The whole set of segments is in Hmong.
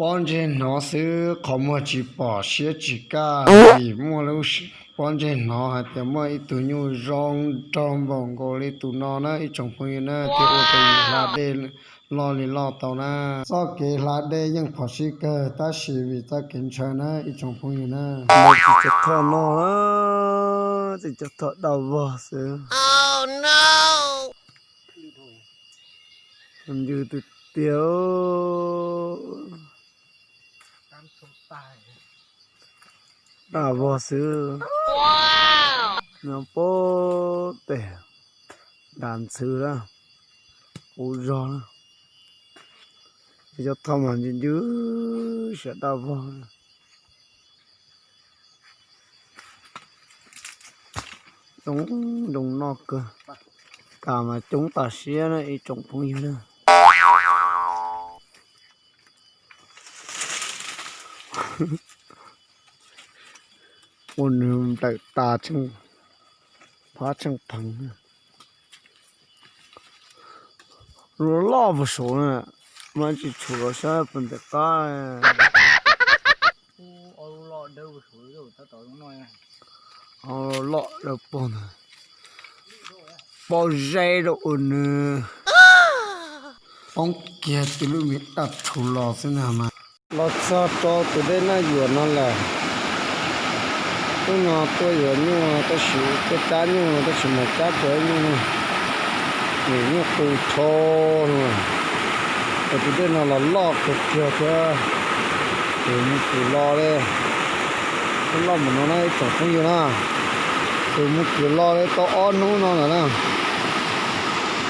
Pob ntseg hnov xwb, qhov muag tsis pom siab tsis kaj, vim muaj lub pob ntseg hnov hais tias muaj ib tug nyuj zoo nraug npaum nkaus li tus no na ib tsoom phooj ywg na, thiaj ua rau yus hla dej loj li loj tau na. Txoj kev hla dej yeej phom sij kawg tab sis vim txoj kev ntshaw na ib tsoom phooj ywg na. Tsis tau thoj no na, tsis tau thoj daj vog xwb. Ntws tiag tiag, daj vog xwb. Nyob pem tes nram ntxhw lawm, qub zog lawm. Cov thoj mas ncw ncw, sawv daj vog. Coob zoo noj kawg, tas mas coob tas siab na ib tsoom phooj ywg na. Ua nws nplawm tas tsheej phab tsheej pheev. Lub loj puag saud na, mas tsis tshua los saib puas ntev qab. Loj dawb paug ntag, paug zeb rau ua nws. Poob kiag tib lub me daj rhuv los xwb ntag mas. Los txog rau tus dej Naj Yuam no lawm. Hnub no tuaj yuav nyuj tab sis tuaj cab nyuj no tab sis mas cab tsis tau nyuj, vim nyuj qw rho. Tus dej no los loj kawg kiag thiab, tus mus kwv lo li, twb loj mus no na ib tsoom phooj ywg na. Tus mus kwv lo li tau ob hnub no lawm na.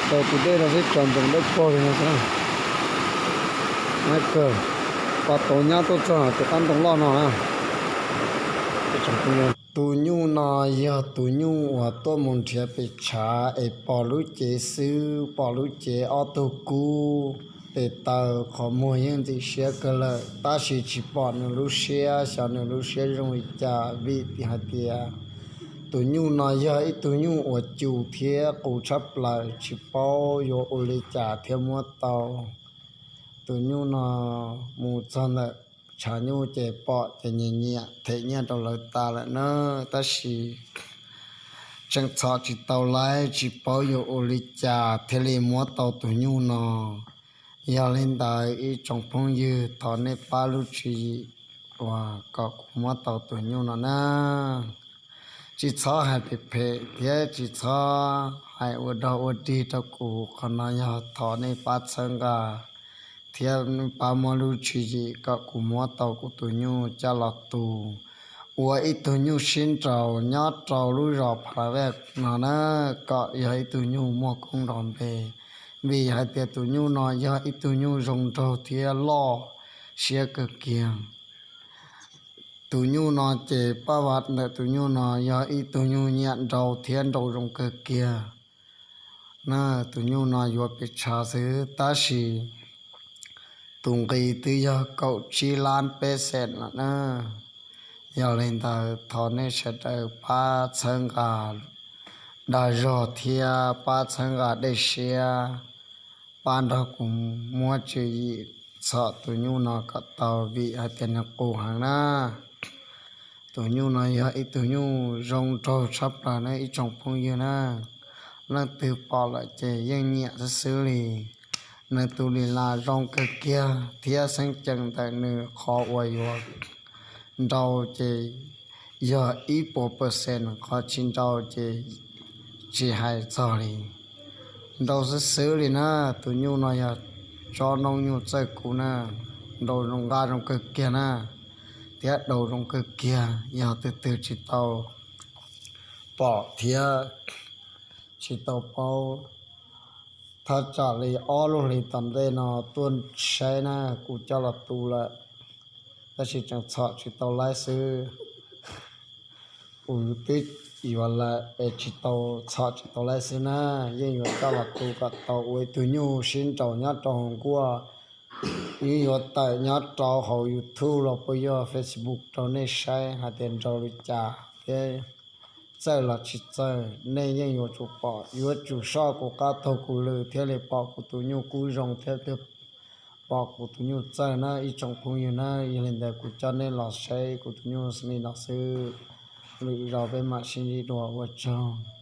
Tau tus dej no xwb tso ntsoov dawb paug li no xwb na. Kawg, pab tau nyab tuaj txog tus qab ntoo loj no na. Tus nyuj no yog tus nyuj uas tuaj mus nrhiav pem tshav es pom lub cev xwb, pom lub cev ob tug kub tes taw, qhov muag yeej ntxim siab kawg lawm tab sis tsis pom nws lub siab, xyov nws lub siab zoo li cas vim hais tias tus nyuj no yog ib tug nyuj uas cum thiab qus tshaj plaws, tsis paub yuav ua li cas thiaj muab tau. Tus nyuj no mus txog ntawm tshav nyuj ces pom ces nyiam nyiam them nyiaj rau lawv tas lawm na, tab sis tseem txhom tsis tau laib, tsis paub yuav ua li cas thiaj li muab tau tus nyuj no. Yog li ntawd ib tsoom phooj ywg, thov nej pab lub tswv yim uas kom kuv muab tau tus nyuj no na. Tsis txhob hais phem phem thiab tsis txhob hais ua dog ua dig rau kuv, qhov no yog thov nej pab txhawb nqa thiab pab muab lub tswv yim kom kuv muab tau kuv tus nyuj coj los tu ua ib tug nyuj sib nraus nyob rau lub zos Pha La Vej no na, kom yog ib tug nyuj muaj koob nrov npe, vim hais tias tus nyuj no yog ib tug nyuj zoo nraug thiab loj siab kawg kiag. Tus nyuj no ces paj vam ntawm tus nyuj no yog ib tug nyuj nyiam nraus thiab nraus zoo kawg kiag na. Tus nyuj no yuav pes tshav xwb tab sis tus nqi twb yog kaum tsib lab peb xees lawm na. Yog li ntawd thov nej sawv daws pab txhawb nqa dag zog thiab pab txhawb nqa dej siab, pab nrog kuv muab tswv yim txhom tus nyuj no kom tau vim hais tias nws qus heev na. Tus nyuj no yog ib tug nyuj zoo nraug tshaj plaws na ib tsoom phooj ywg na. Leej twg pom lawm ces yeej nyiam xwb xwb li. Nws tus lis las zoo kawg kiag thiab xeeb ceem ntawm nws qhov uas yuav nraus ces yog ib puas percent, qhov tsis nraus ces tsis hais txog li. Nraus xwb xwb li na, tus nyuj no yog tsob noob nyuj txawj kub na, nraus zoo nqa zoo kawg kiag na, thiab daus zoo kawg kiag. Yog tus twg tsis tau pom thiab tsis tau paub, thaj tsam li ob lub hlis tom ntej no tuaj saib na, kuv coj los tu lawm, tab sis tseem txhom tsis tau laib xwb. Kuv twb yuav lawm es tsis tau, txhom tsis tau laib xwb na, yeej yuav coj los tu kom tau ua ib tug nyuj sib nraus nyob rau hauv nkuaj. Yeej yuav tawm nyob rau hauv YouTube los puas yog Facebook rau nej saib hais tias nraus li cas thiab txawj los tsis txawj, nej yeej yuav tsum pom, yuav tsum soj kuv qab taug kuv lw thiaj li pom kuv tus nyuj kub zoo thiab twb pom kuv tus nyuj txawj na ib tsoom phooj ywg na. Yog li ntawd kuv coj nej los saib kuv tus nyuj li no xwb, lwm zaus peb mam sib ntsib dua, ua tsaug.